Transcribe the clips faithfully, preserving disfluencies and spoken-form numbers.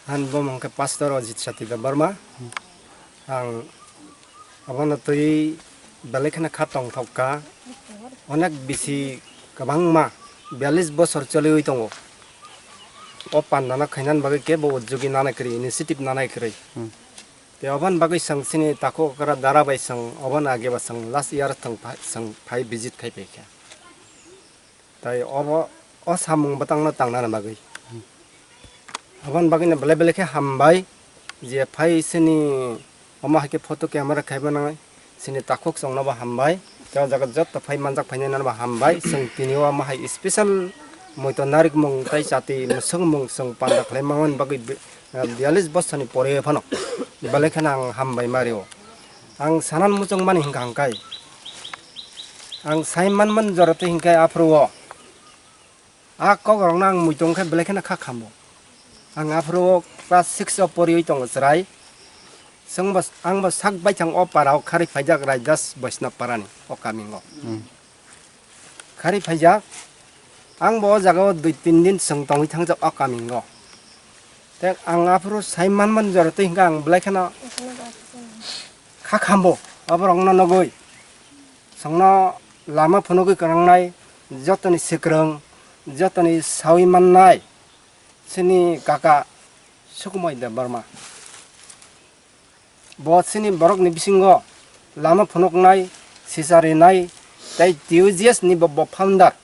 Han bo mangkhe Pastor Ajit Sati Debbarma. Ang abono twi belai kheno kha tongthok kha. Onek bisi kwbangma biyalish bosor choliwi tongo. O pandano khainani bagwi kebo ujjogi nanai kwrwi, initiative nanai kwrwi. Hmm. Te oboni bagwi chwng chini takhuk okra dara bai chwng oboni age bo chwng last year thwng phai, chwng phai visit khai paikha. Tai obo o samung bwtangno tangnani bagwi. Aboni bagwino belai belai khe hambai je phai chini omo hai khe photo camera khaiba nangnai chini takhuk chwngno bo hambai. Tei o jaga joto phai manjak phainai no bo hambai. Chwng tini o omo hai special muitu narikmung tei chati mwswkmung chwng panda khlai mani bagwi bi-, biyalish bosani pore phano belai kheno ang hambai ma rio. Ang sanan muchung mani hwnkha hwnkhe. Ang sai manman jora twi hwnkhe aphuru o. A kok rokno ang muitu wngkhe belai kheno kha khambo. Ang aphuru o class six o poriwi tongo chwrai. Chwngbo, angbo sak baithang o para o khari phaijak Raidas Boisnab parani o kamingo. Hmm. Khari phaijak. Angbo o jaga o dui tin din chwng tongwi thangjak o kamingo. Te ang aphuru sai manman jora twi hwnkhe ang belai kheno kha khambo aborokno nugwi. Chwngno lama phunugwi kwrangnai jotoni swkang, jotoni sawi mannai chini kaka Sukumoi Debbarma. Bo chini borokni bisingo lama phunuknai, sicha rinai tei T U G S ni bo, bo founder.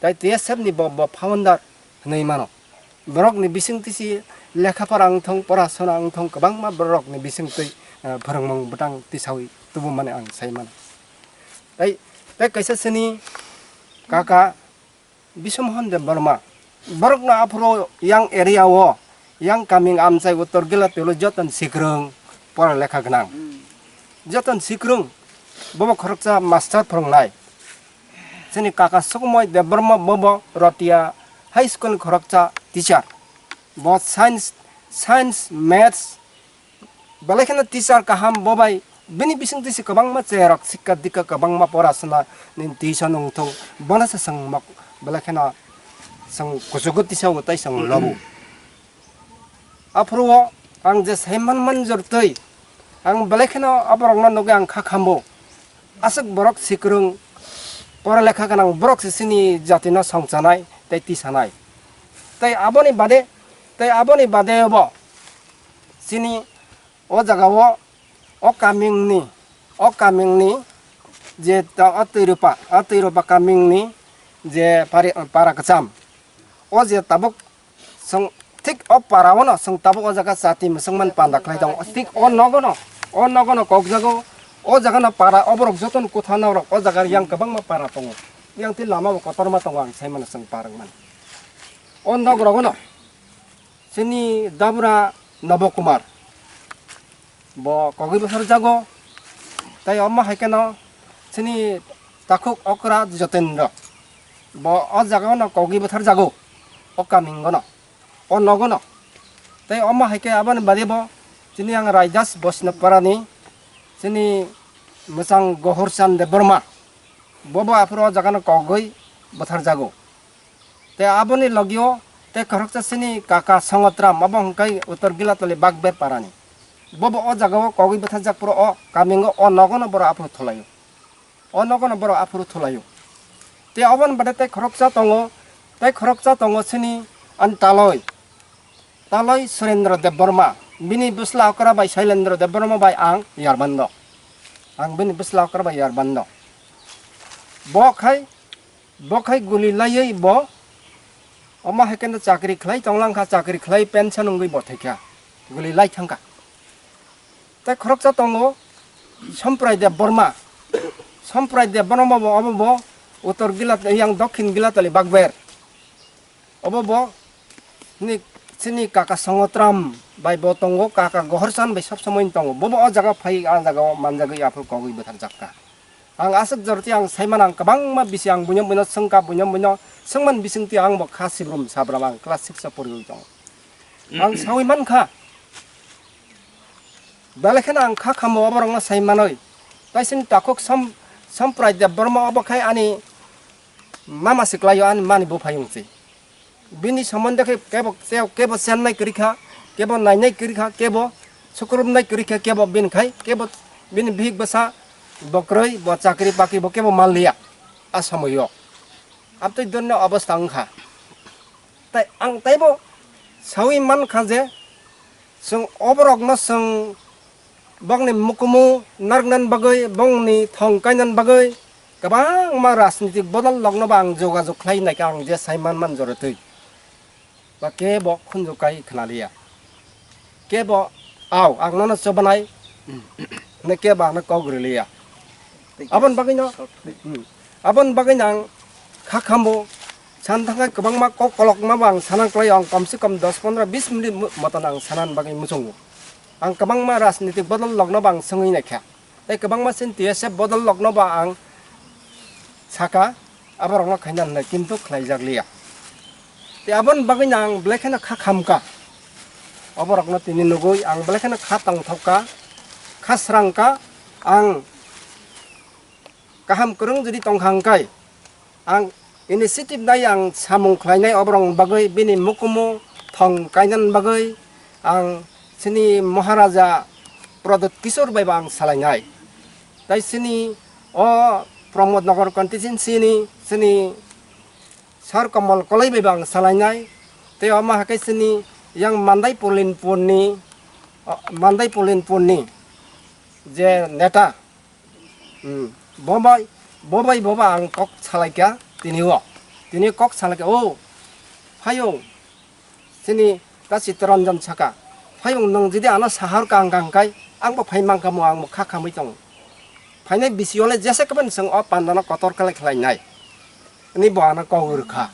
Tai T S F ni bo, bo founder hwnwi mano. Borokni bisingtwi si lekha pora wngthong, pora sona wngthong, kwbangma borokni bisingtwi, eh, phwrwngmung bwtang tisawi tubumani ang sai mano. Tai, tai kaisa sini kaka Biswamahon Debbarma. Borokno aphuru yang area o, yang kaming amchai Uttor Gila tolo joton sikrwng pora lekha gwnang. Joton sikrwng bobo khoroksa master phwrwngnai. Chini kaka Sukumoi Debbarma bobo Rotia High School ni khoroksa teacher. Bo science, science, maths belai kheno teacher kaham bo bai bini bisingtwi se kwbangma cherok sikka dikka kwbangma pora sona ni tuition wngthung bono se chwng mok belai kheno chwng kuchugo tisa o tei chwng lobo. Aphuru o ang je sai man man jortwi ang belai kheno aborokno nugwi ang kha khambo. Aswk borok sikrwng, pora lekha gwnang borok se chini jatino songchanai tei tisanai. Tei aboni bade, tei aboni bade bo chini o jaga o, o kamingni, o kamingni je ta-, o Twiropa, o Twiropa kamingni je pari-, para kwcham, o je tabuk Chwng thik o para o no chwng tabuk o jaga chati mwswkmani panda khlai tongo. Thik o nogo no, o nogo no kokjago, o jaga no para o borok joto no kwtha norok o jaga yang kwbangma para tongo. Yang tei lama bo kotorma tongo ang sai mano chwng parwng mani. O nog rogo no chini Dabra Nobo Kumar. Bo kogwi bwsarjago. Tei omo hai kheno chini takhuk okra Jotendra. Bo o jaga o no kogwi bwtharjago. O kaming o no. O nogo no. Tei omo hai khe aboni bade bo chini ang Raidas Boisnab parani chini mwchang Gohorchan Debbarma. Bo bo aphuru o jaga no kogwi bwtharjago. Tei aboni logio tei khoroksa chini kaka Songotram, abo hwnkhe Uttor Gilatali Bakber parani. Bobo o jagao kogwi bwtharjak phuru o kamingo o nogono borok aphuru thulaio. O nogono borok aphuru thulaio. Tei oboni bade tei khoroksa tongo, tei khoroksa tongo chini ani Taloi. Taloi Surendra Debbarma. Bini bwsla okra bai Sailendra Debbarma bai ang yarbando. Ang bini bwsla okra bai yarbando. Bo khai Bo khai guli laiwi bo omo hai kheno chakri khlai tonglang kha, chakri khlai pension wngwi bo thai kha, guli lai thang kha. Tei khoroksa tongo Somprai Debbarma, Somprai Debbarma bo obo bo Uttor Gilat, yang Dokhin Gilatali Bakber. Obo bo ni chini kaka Songotram bai bo tongo, kaka Gohorchan bai sob somoi tongo. Bobo o jaga phai, a jaga o manjagwi aphuru kogwi bwtharjak kha. Ang aswk jorti ang saimano ang kwbangma bisi ang buino buino swngkha, buino buino swngmani bisingtwi ang bo kha sibrum sabram ang class six o poriwi tongo. Ang sawi mankha, belai kheno ang kha khambo oborokno saimanwi. Taisini takhuk Som-, Somprai Debbarma obo khai ani mama se kwlaio, ani mani buphai wngse. Bini somonde khe kebo, kebo chennai kwrwi kha, kebo nainai kwrwi kha, kebo sukrumnai kwrwi kha, kebo bini khai, kebo bini bihik bwsa, bo kwrwi, bo chakri bakri, bo kebo manliya a somoio. Abtwi donna obostha wngkha. Tai ang taibo sawi mankha je, chwng oborokno chwng bokni mukumu narwknani bagwi, bongni thong kainani bagwi kwbangma rajnitik bodol rokno bo ang jogajog khlai naikha, ang je sai man man jorotwi. Ba kebo khunju kai khnaliya. Kebo, "Au, ang nono chobanai," hwnwi kebo ano kok rwliya. Aboni bagwino, hmm, aboni bagwino ang kha khambo, san thangkhe kwbangma kok kolokma bo ang sana klai, ang komse kom dos pondro bis minute mo-, moton ang sanani bagwi muchungo. Ang kwbangma rajnitik bodol rokno bo ang swngwi naikha. Tei kwbangma chini T S F bodol rokno bo ang saka, aborokno khaina hwnwi, kintu khlaijakliya. Tei aboni bagwino ang belai kheno kha khamkha. Oborokno tini nugwi ang belai kheno kha tongthokka, kha srangkha. Ang kaham kwrwng jodi tongkha hwnkhe, ang initiative nai ang samung khlainai oborokni bagwi, bini mukumu thong kainani bagwi ang chini Maharaja Pradyut Kishore bai bo ang salainai. Tai chini o Pramod Nagar constituency ni chini Sir Kamal Kolai bai bo ang salainai. Tei omo haikhe chini yang Mandai Pulinpur ni, o, Mandai Pulinpur ni je neta, hmm, bo bai, bo bai, bo bai ang kok salaikha tini o. Tini kok salaikha, "O, phaiyung," chini ta Chittaranjan saka, "Phaiyung, nwng jodi ano sahor kang kang kai, ang bo phai mankha mo, ang bo kha khamwi tongo. Phainai bisi ole jesa khe ban chwng o pandano kotor khlai khlainai." Hwnwi bo ano kok rwkha.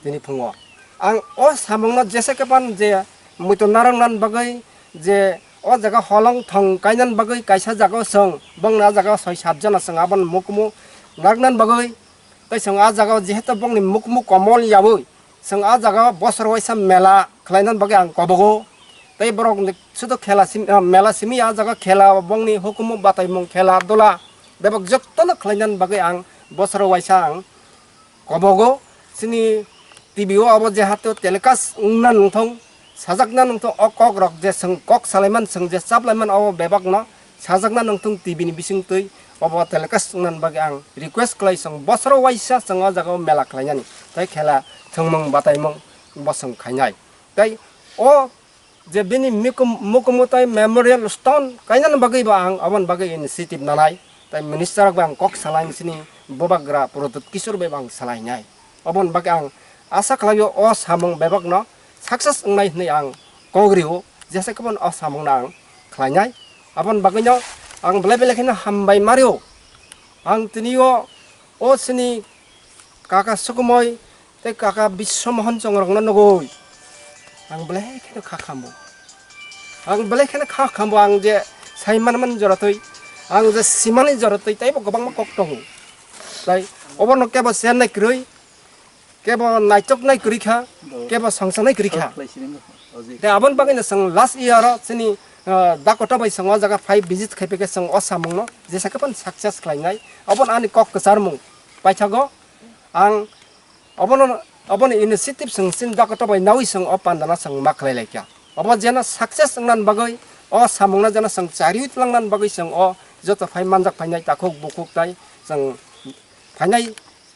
Tini phungo ang o samungno jesa khe ban je muitu narwknani bagwi, je o jaga holong thong kainani bagwi kaisa jaga o chwng bongni a jaga o soi sat jona chwng aboni mukumu narwknani bagwi, tei chwng a jaga o jehetu bongni mukumu komol yaui chwng a jaga o bosor waisa mela khlainani bagwi ang kobogo. Tei borok ni sudu khela sim-, ah, mela simi a jaga khela bongni hukumu bataimung khela dula bebak jottono khlainani bagwi ang bosor waisa ang kobogo. Chini T V o abo jehetu telecast wngna nungthong, sajakna nungthong, o kok rok je chwng kok salaiman, chwng je chaplaiman, abo bebakno sajakna nungthong T V ni bisingtwi, obo telecast wngnani bagwi ang request khlai, chwng bosoro waisa chwng o jaga o mela khlainani, tei khela thwngmung bataimung bo chwng khainai. Tei o je bini mikum-, mukumu tei memorial stone kainani bagwi bo ang aboni bagwi initiative nanai, tei minister rok bai ang kok salai sini, bubagra Pradyut Kishore bai bo ang salainai. Aboni bagwi ang asa khlaio o samung bebakno success wngnai hwnwi ang kok rio, jesa khe bono o samungno ang khlainai. Aboni bagwino ang belai belai kheno hambai mario. Ang tini o, o sini kaka Sukumoi tei kaka Biswa Mohan chongrokno nugwi ang belai kheno kha khambo. Ang belai kheno kha khambo, ang je sai man man joratwi, ang je simani joratwi, teibo kwbangma kok tongo. Tai obono kebo chennai kwrwi, kebo naitoknai kwrwi kha, kebo songsanai kwrwi kha. Tei aboni bagwino chwng last year o chini, ah, Dakota bai chwng o jaga phai visit khai phai khe chwng o samungno jesa khe phano success khlainai. Obono ani kok kwcharmung paithago. Ang obono, oboni initiative chwng chini Dakota bai naui chwng o pandano chwng ma khlai lai kha. Obo jeno success wngnani bagwi, o samungno jeno chwng chariui tlangnani bagwi chwng o joto phai manjak phainai takhuk bukhuk tai chwng phainai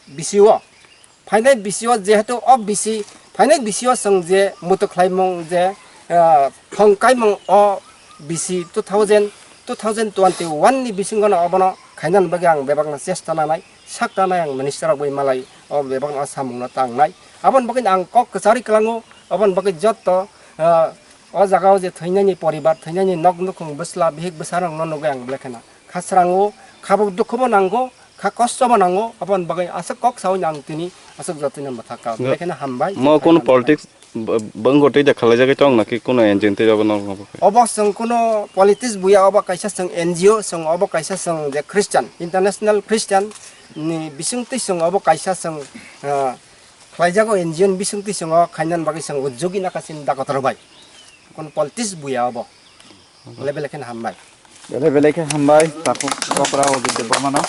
bisio. Phainai bisio jehetu o bisi, phainai bisio chwng je muitu khlaimung je, ah, thong kaimung o bisi two thousand, two thousand twenty-one ni bisingo no obono khainani bagwi ang bebakno chesta nanai, sak tanai ang minister rok bai malai o bebakno o samungno tangnai. Aboni bagwi ang kok kwcharwi kwlango, aboni bagwi jotto, ah, o jaga o je thwinani poribar, thwinani nok nukhung bwsla bihik bwsarokno nugwi ang belai kheno kha srango, khabuk dukhubo nango, kha kostobo nango, aboni bagwi aswk kok saui ang tini aswk jotino mwthakha. Belai kheno hambai. Mo kunu politics b-, bwngko twi da khlaijagwi tong naki kunu N G O twi abo nang? Obo chwng kunu politics buya, obo kaisa chwng N G O, chwng obo kaisa chwng je Christian, International Christian ni bisingtwi chwng obo kaisa chwng, ah, khlaijago N G O ni bisingtwi chwng o khainani bagwi chwng ujugina kasin dakotor bai. Kunu politics buya obo. Belai belai kheno hambai. Belai belai khe hambai, takhuk okra o Debbarmano.